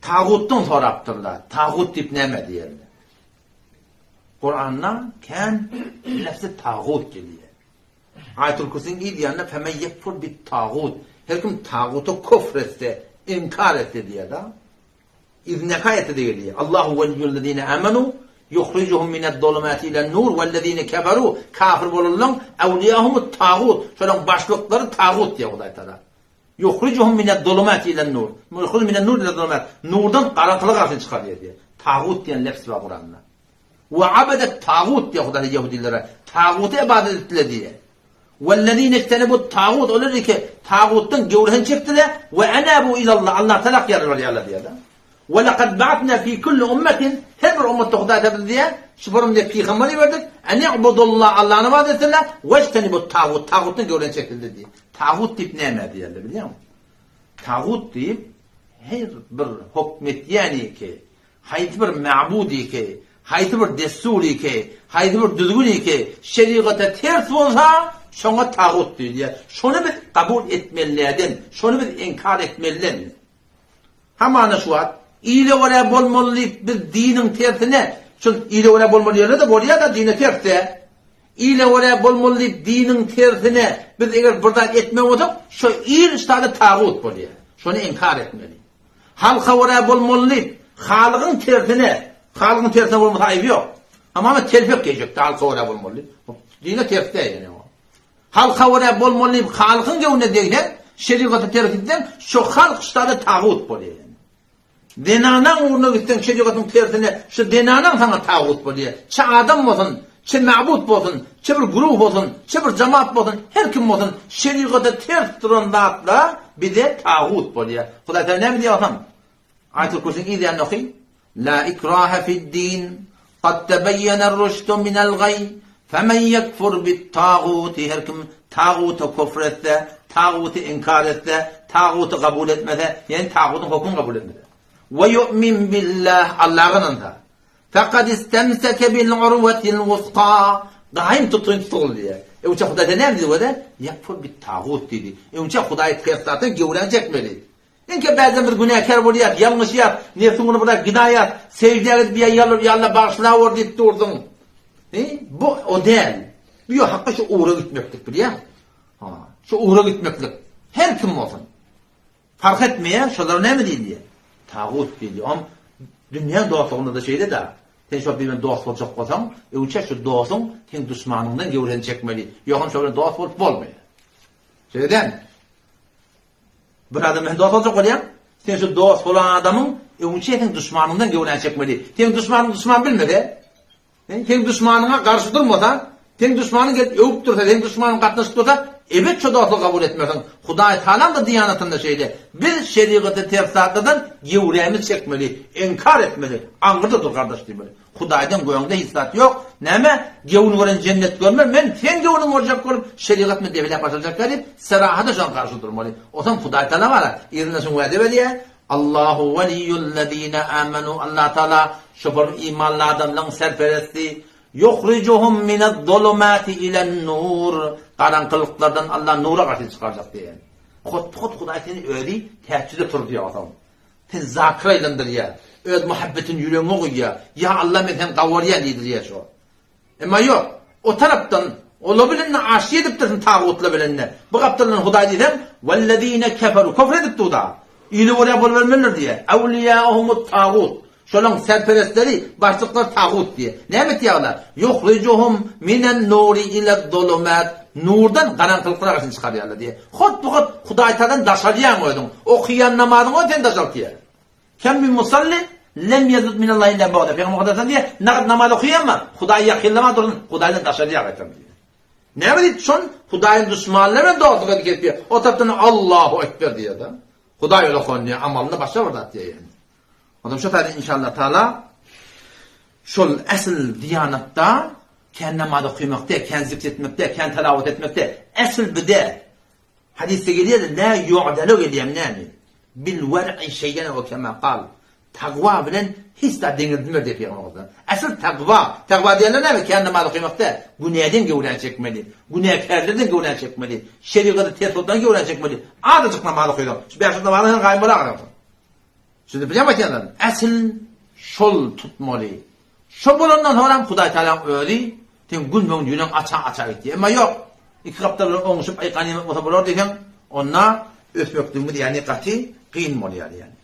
Tagutdan sorapdyrlar. Tagut diýip näme diýerler? Kuranda kän lefzi tagut gelýär. Aýatul Kürsiniň yz ýanynda femen ýekfur bit tagut. Her kim taguta küfr etse, inkar etse diýýär-de. Yzyndaky aýatda-da gelýär. Allahu weliýullezine amanu ýuhrijuhum mined-zulumati ilen-nur wellezine keferu kafir bolanlaryň awliýahumut tagut. Şolaryň başlyklary tagut diýýär Hudaý Tagala. Ýuhrijuhum mined-zulumati ilen-nur. Ýuhrijuhum minen-nur ile-zulumat. Nurdan garaňkylyga garşy çykarýar diýýär. Tagut diýen lefz bar Kuranda. We abedet tagut diýýär Hudaý ýehudilere. Taguta ybadat etdiler diýýär. Wellezine ijtenebut tagut olar ki tagutdan göwresini çekdiler we enabu ilallah Allah tarap ýalbarýarlar diýýär. We lekad ba'atna fi kulli ummetin her bir ummatda Hudaý tarapyndan diýýär şu bir ummet pygamber iberdik en i'budullah Allahny ybadat etsinler we ijtenebut tagut tagutdan göwresini çekdiler diýýär. Tagut diýip näme diýýärler bilýäňmi? Tagut diýip her bir hokmetýän ki Haýsy bir ma'bud ki, haýsy bir dessur ki, haýsy bir düzgün ki, şerigata ters bolsa, şoňa tagut diýilýär. Şony biz kabul etmelilerden, şony biz inkar etmeliden. Hamana şu wagt ile görä bolmaly diýip biz diniň tersine, şol ile görä bolmaly ýerde-de bolýar-da dine ters-de. Ile görä bolmaly diýip diniň tersine biz eger bir zat etmek bolsak, şo il ştada tagut bolýar. Şony inkar etmeli. Halka görä bolmaly diýip, Halygyň tersine, Halygyň tersine bolmasa aýby ýok. Hamana telpek geýjekdi halka görä bolmaly diýip. Dine ters däl ýene o. Halka görä bolmaly diýip, Halykyň göwnüne degseň, şerigata ters gitseň, şo halk ştada tagut bolýar ýene. Zenanaň ugruna gitseň şerigatyň tersine, şo zenanaň saňa tagut bolýar. Çe adam bolsun, Çe mabut bolsun, çe bir güruh bolsun, çe bir jamaat bolsun, her kim bolsun, şerigata ters duran zatlar bize tagut bolýar. Hudaý Tagala näme diýýär bolsam? Aýatul Kürsiniň yz ýanyny oky. La ikraha fid-din, kad tebeýýener-ruşdu minel-gaý, femen ýekfur bit-taguti, her kim taguta küfr etse, taguty inkar etse, taguty kabul etmese, ýagny tagutyň hökmüni kabul etmese, we ýu'min billah, Allaha ynansa, Fekad istemseke bil urwetil wuska, Gaýym tutgyn tutuldy diýýär. Öňçe Hudaý sen näme diýdi wede? Ýekfur bit tagut diýdi. Öňçe Hudaýy ters zatdan göwräňi çekmeli. Enke bäzden biz günäkär bolýas, ýalňyşýas, nebsiň ugruna bir zat gidaýas, seždä gidip ýa ýalbar ýa Alla bagyşlawor diýip dursuň. He, bu o däl. Bu ýo hakda şu ugra gitmeklik bilýäňmi? Ha, şu ugra gitmeklik. Her kim bolsun. Parh etmeýär, şolara näme diýilýär? Tagut diýilýär. Oňam dünýäň dostlugynda-da şeýle-dä. Sen şol biri bilen dost boljak bolsaň, öňçä şu dostuň seň duşmanyňdan göwresini çekmeli. Ýogsam şo bilen dost bolup bolmaýar. Şeýle dälmi? Bir adam bilen dost boljak bolýaň, sen şu dost bolan adamyň öňçä seň duşmanyňdan göwräni çekmeli. Seň duşmanyň duşman bilmese, Seň duşmanyňa garşy durmasa, seň duşmanyň gelip öwüp dursa, seň duşmanyň gatnaşyp dursa, ebet şo dostlugy kabul etmersiň. Hudaý Tagalaň-da diýanatynda şeýle. Biz şerigata ters zatlardan gewrämizi çekmeli, inkar etmeli, aňyrda dur gardaş diýmeli. Hudaýdan göňde hiç zat ýok. Näme, gewün gören jennet görmer, men seň gewüniňi görjek bolup, şerigat meni depeläp başlajakka diýip, serahada şoňa garşy durmaly. Otam Hudaý Tagala bar-a, yzyndan şuň wada berýär, Allahu weliýullezine amenu Allah Taala şu bir imanly adamlaryň serperesti, Ýuhrijuhum minez-zulumati ilen-nur garaňkylyklardan Allah nura garşy çykarjak diýen. Hot-hot Hudaý seni özi täçjide turdýar onsoň. Seni zakir aýlandyrýar. Öz muhabbetini ýüregiňe guýýar. Ýa Allah men seni gawarýan diýdirýär şo. Emma ýok, o tarapdan olar bilen-de aşy edipdirsiň tagutlar bilen-de. Bu gapdaldan Hudaý diýseň, Wellezine keferu, köfr edipdi da. Ile görä bolubermelidir diýýär. Awliýauhumut tagut. Şolaň serperestleri, başlyklary tagut diýýär. Näme etýär olar? Ýuhrijuhum minen nuri ilez-zulumat. Nurdan garaňkylyklara garşy çykarýarlar diýýär. Hot-bu-hot Hudaýtadan daşalýaň özüň. Okaýan namazyň o seni daşaltýar. Kem min musallin lem ýezid minallahi illa bu'da. Pygamber Hudaýdan diýýär, nagt namaz okaýanma, Hudaý ýakynlama dursun, Hudaýdan daşalýar gaýtam diýýär. Näme diýip şon Hudaýyň duşmanlary bilen dostluk edip gelip diýýär. O tarapdan Allahu ekber diýýär-de. Hudaý ol okan diýýär, amalynda başga bir zat diýýär ýani. Adam şo taýdan inşallah taala şol äsl diýanatda kän namaz okamakda, kän zikr etmekde, kän telawat etmekde äsl bide Hadysda gelýär, La ýu'dalu gelýär näme? Bil wer'i şeý'en ew kema kal. Takwa bilen hiç zat deňeldilmez diýip Pygamber sallallahu Asyl takwa, takwa diýenler näme? Kän namaz okamak däl. Günäden göwräni çekmeli. Günäkärlerden göwräni çekmeli. Şerigata ters boldan göwräni çekmeli. Azajyk namaz okaýsaň, şu bäş wagt namazyň hem gaýym bolar agramsyň. Siz bilýän aýtýanlarym, äsl şol tutmaly. Şo bolandan soňram Hudaý Tagalaň özi seň günbeň ýüzüň aça-aça gitýär. Emma ýok, iki gapdal bilen oňuşyp, aý ganymat bolsa bolar diýseň, onda ösmekligimiz ýagny gaty kyn bolýar ýagny.